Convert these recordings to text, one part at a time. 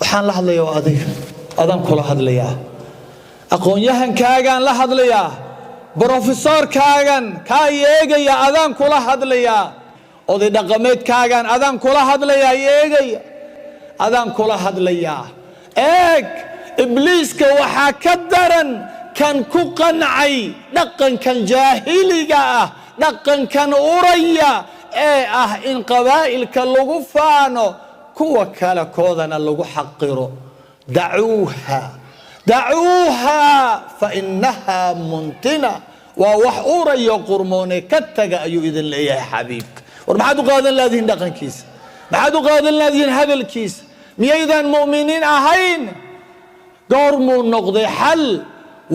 Waxaan la hadlayaa waa adiga, adaan kula hadlayaa. Aqoon-yahankaagaan la hadlayaa, brofesoorkaagan kaa eegaya, adaan kula hadlayaa. Oday dhaqameedkaagan adaan kula hadlayaa, eegaya, adaan kula hadlayaa. Eeg, ibliiska waxaa ka daran kan ku qancay dhaqankan jaahiliga ah, dhaqankan uraya ee ah in qabaa'ilka lagu faano, kuwa kale koodana lagu xaqiro. Dacuuha, dacuuha, fa innaha muntina. Waa wax urayo, qurmoone, ka taga ayuu idin leeyahay xabiibka. War, maxaad u qaadan laadihiin dhaqankiisa? Maxaad u qaadan laadihiin hadalkiisa? Miyaydan mu'miniin ahayn? Goormuu noqday xal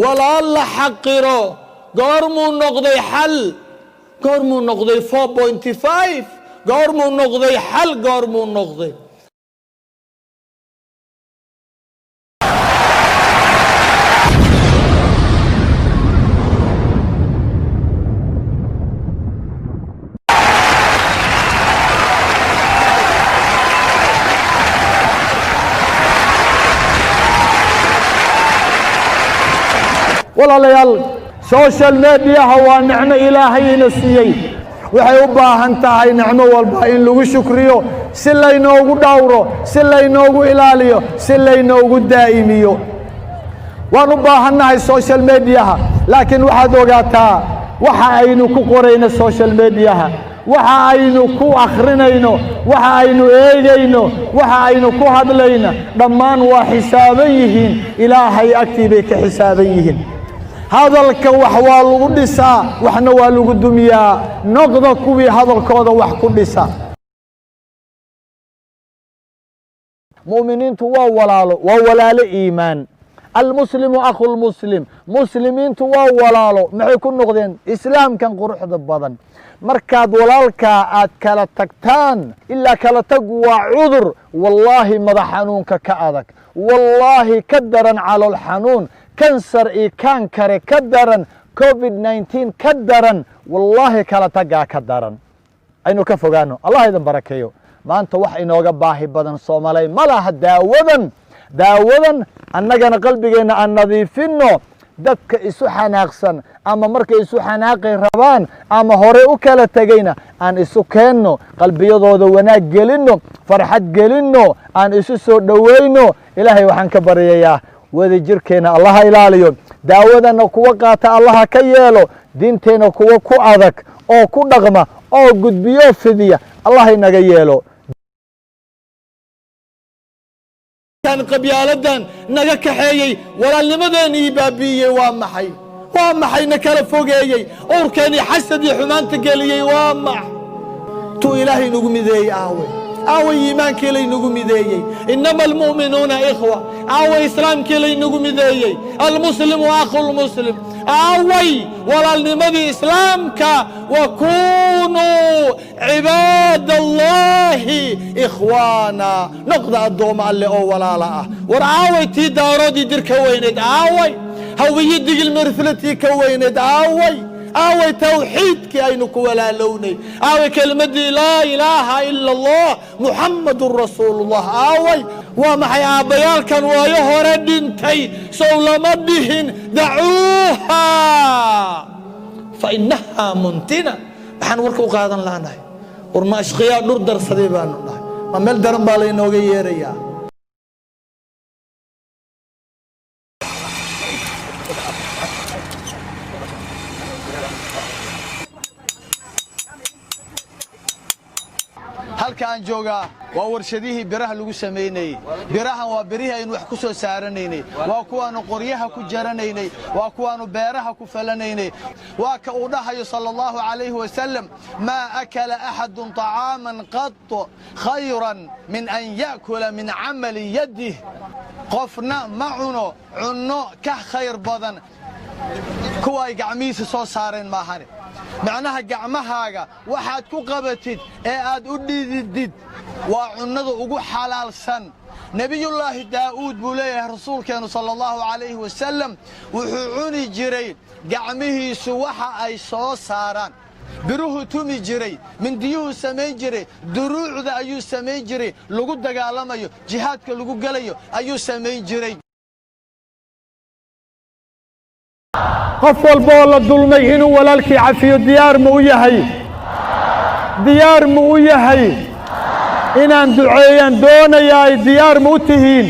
walaal la xaqiro? Goormuu noqday xal? Goormuu noqday 4.5? Goormuu noqday xal? Goormuu noqday? Walaalayaal, social mediaha waa nicmo Ilaahay ina siiyey. Waxay u baahan tahay nicmo walba in lagu shukriyo, si laynoogu dhowro, si laynoogu ilaaliyo, si laynoogu daa'imiyo. Waan u baahannahay social mediaha, laakiin waxaad ogaataa waxa aynu ku qorayno social mediaha, waxa aynu ku akhrinayno, waxa aynu eegayno, waxa aynu ku hadlayno, dhammaan waa xisaaban yihiin. Ilaahay agtii bay ka xisaaban yihiin. Hadalka wax waa lagu dhisaa, waxna waa lagu dumiyaa. Noqda kuwii hadalkooda wax ku dhisa. Mu'miniintu waa walaalo, waa walaalo iimaan. Almuslimu akhu lmuslim. Muslimiintu waa walaalo. Maxay ku noqdeen? Islaamkan quruxda badan. Markaad walaalkaa aad kala tagtaan, ilaa kala tagu waa cudur, wallaahi, madax xanuunka ka adag, wallaahi ka daran calool xanuun, kansar iyo kaankare ka daran, COVID-19 ka daran, wallaahi kala tagaa ka daran. Aynu ka fogaano. Allah idin barakeeyo. Maanta wax inooga baahi badan Soomaalay ma laha daawadan. Daawadan annagana qalbigeenna aan nadiifinno. Dadka isu xanaaqsan ama markay isu xanaaqi rabaan ama hore u kala tegayna aan isu keenno, qalbiyadooda wanaag gelinno, farxad gelinno, aan isu soo dhoweyno. Ilaahay waxaan ka baryayaa wada jirkeenna Allaha ilaaliyo, daawadana kuwa qaata Allaha ka yeelo, diinteenna kuwa ku adag oo ku dhaqma oo gudbiyo, fidiya, Allah inaga yeelo. Qabyaaladan naga kaxeeyey, walaalnimadeenii baabi'iyey, waa maxay? Waa maxay na kala fogeeyey, uurkeenii xasad iyo xumaanta geliyey? Waa maxay tuu Ilaahay nagu mideeyey? Aawe, aaway iimaankii laynagu mideeyey? Inama almu'minuuna ikhwa. Aaway islaamkii laynagu mideeyey? Almuslimu akhu lmuslim. Aaway walaalnimadii islaamka? Wakunuu cibaad Allahi ikhwaana. Noqda addoommo Alle oo walaala ah. War, aaway tii Daaroodii Dir ka weyneyd? Aaway Hawiye, Digil, Mirifle ka weyneyd? Aaway, aaway tawxiidkii aynu ku walaalownay? Aaway kelmadii laa ilaaha ila Allah, Muxamadun rasuulullah? Aaway? Waa maxay aabbayaalkan waayo hore dhintay? Sow lama dhihin dacuuha fa innahaa muntina? Maxaan warka u qaadan laanahay? War, ma ashqiyaa dhur darsaday baanu dhahay? Ma meel daran baa laynooga yeerayaa? Halka aan joogaa waa warshadihii biraha lagu samaynayey. Birahan waa birihii aynu wax ku soo saaranaynay, waa kuwaannu qoryaha ku jaranaynay, waa kuwaannu beeraha ku falanaynay. Waa ka uu dhahayo sala Allahu calayhi wasalam: maa akala axadun طacaaman qad khayran min an ya'kula min camali yadih. Qofna ma cuno cunno ka khayr badan kuwa ay gacmihiisa soo saareen maahane. Macnaha, gacmahaaga waxaad ku qabatid ee aad u dhididid waa cunnada ugu xalaalsan. Nebiyullaahi Daa'uud, buu leeyahay rasuulkeennu sala Allahu calayhi wasalam, wuxuu cuni jiray gacmihiisu waxa ay soo saaraan. Biruhu tumi jiray, mindiyuhu samayn jiray, duruucda ayuu samayn jiray, lagu dagaalamayo, jihaadka lagu gelayo ayuu samayn jiray. Qof walba oo la dulmay inuu walaalkii cafiyo diyaar ma u yahay? Diyaar ma u yahay? Inaan duceeyaan doonayaay, diyaar ma u tihiin?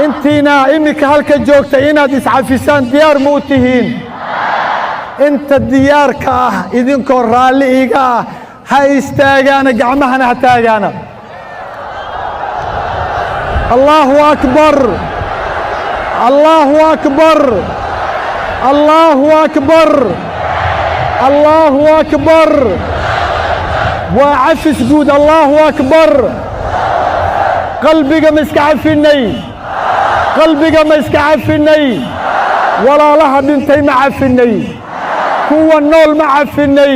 Intiina iminka halka joogta inaad iscafisaan diyaar ma u tihiin? Inta diyaarka ah, idinkoo raalli iga ah, ha istaagaana, gacmahana ha taagaana. Allahu akbar, Allahu akbar, Allahu akbar, Allahu akbar! Waa cafis guud. Allahu akbar! Qalbiga ma iska cafinay? Qalbiga ma iska cafinay? Walaalaha dhintay ma cafinay? Kuwa nool ma cafinay?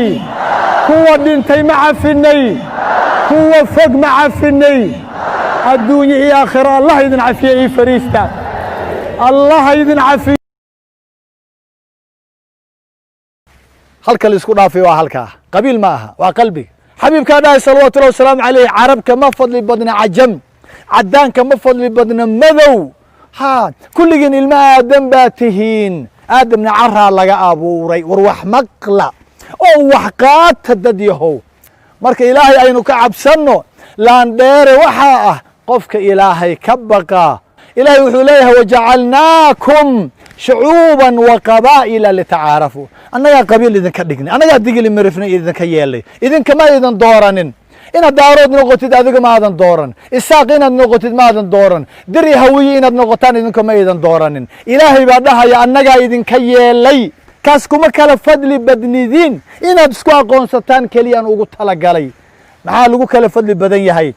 Kuwa dhintay ma cafinay? Kuwa fog ma cafinay? Adduunye iyo aakhiro Allah idin cafiye. Ii fariista, Allah idin cafiye. Halka la isku dhaafay waa halkaa, qabiil ma aha, waa qalbiga. Xabiibkaa dhahay, salawaatu llahi wasalaamu calayh: "Carabka ma fadli badna cajam, caddaanka ma fadli badna madow. Ha, kulligiin ilmo Aadam baa tihiin, Aadamna caraa laga abuuray." War wax maqla oo wax qaata, dad yahow. Marka Ilaahay aynu ka cabsanno. Laandheere waxaa ah qofka Ilaahay ka baqaa. Ilahay wuxuu leeyahay: "Wajacalnaakum shucuuban wa qabaa'ila litacaarafuu." Annagaa qabiil idinka dhignay, annagaa Digili Mirifna idinka yeelay, idinkama idin dooranin. Inaad Daarood noqotid adiga ma aadan dooran, Isaaq inaad noqotid ma aadan dooran, Diri Hawiye inaad noqotaan idinkama idin dooranin. Ilaahay baa dhahaya: "Annagaa idinka yeelay." Kaas kuma kala fadli badnidiin, inaad isku aqoonsataan keliyaan ugu talagalay. Maxaa lagu kala fadli badan yahay?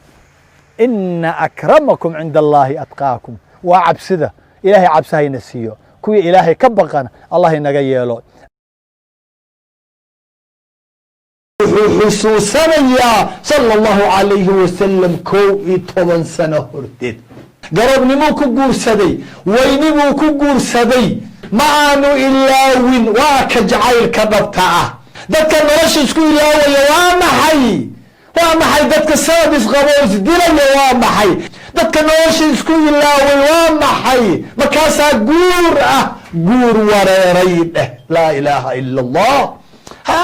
"Ina akramakum cinda Allaahi atqaakum." Waa cabsida Ilaahay. Cabsi hayna siiyo, kuwii Ilaahay ka baqana Allah inaga yeelo. Wuxuu xusuusanayaa, sala Allahu calayhi wasalam, 11 sano horteed garabnimuu ku guursaday, weynibuu ku guursaday, ma aanu ilaawin. Waa ka jacaylka dhabta ah. Dadka nolosha isku ilaawaya waa maxay? Waa maxay? Dadka sanad isqabo isdilaya waa maxay? Dadka nolosha isku ilaaway waa maxay? Markaasaa guur ah, guur wareeray dheh. Laa ilaaha ila Allah. Ha,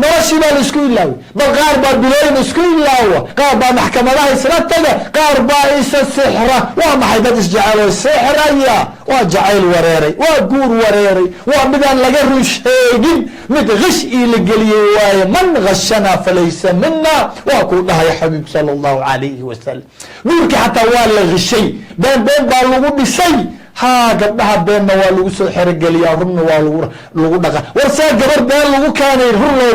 noloshii baa la isku ilaaway. Bal qaar baa bilooyin isku ilaawa, qaar baa maxkamadaha isla taga, qaar baa isa sixra. Waa maxay dad isjecelo sixraya? Waa jacayl wareeray, waa guur wareeray, waa midaan laga run sheegin, mid kish ii la geliyey waaye. "Man gashanaa falaysa mina," waa kuu dhahaya xabiib, sala Allahu calayhi wasalam. Guurkii xataa waa la qishay, been been baa lagu dhisay. Ha, gabdhaha beenna waa lagu soo xerogeliyaa, runna waa lagu dhaqa. War saa gabar been lagu keenay run loo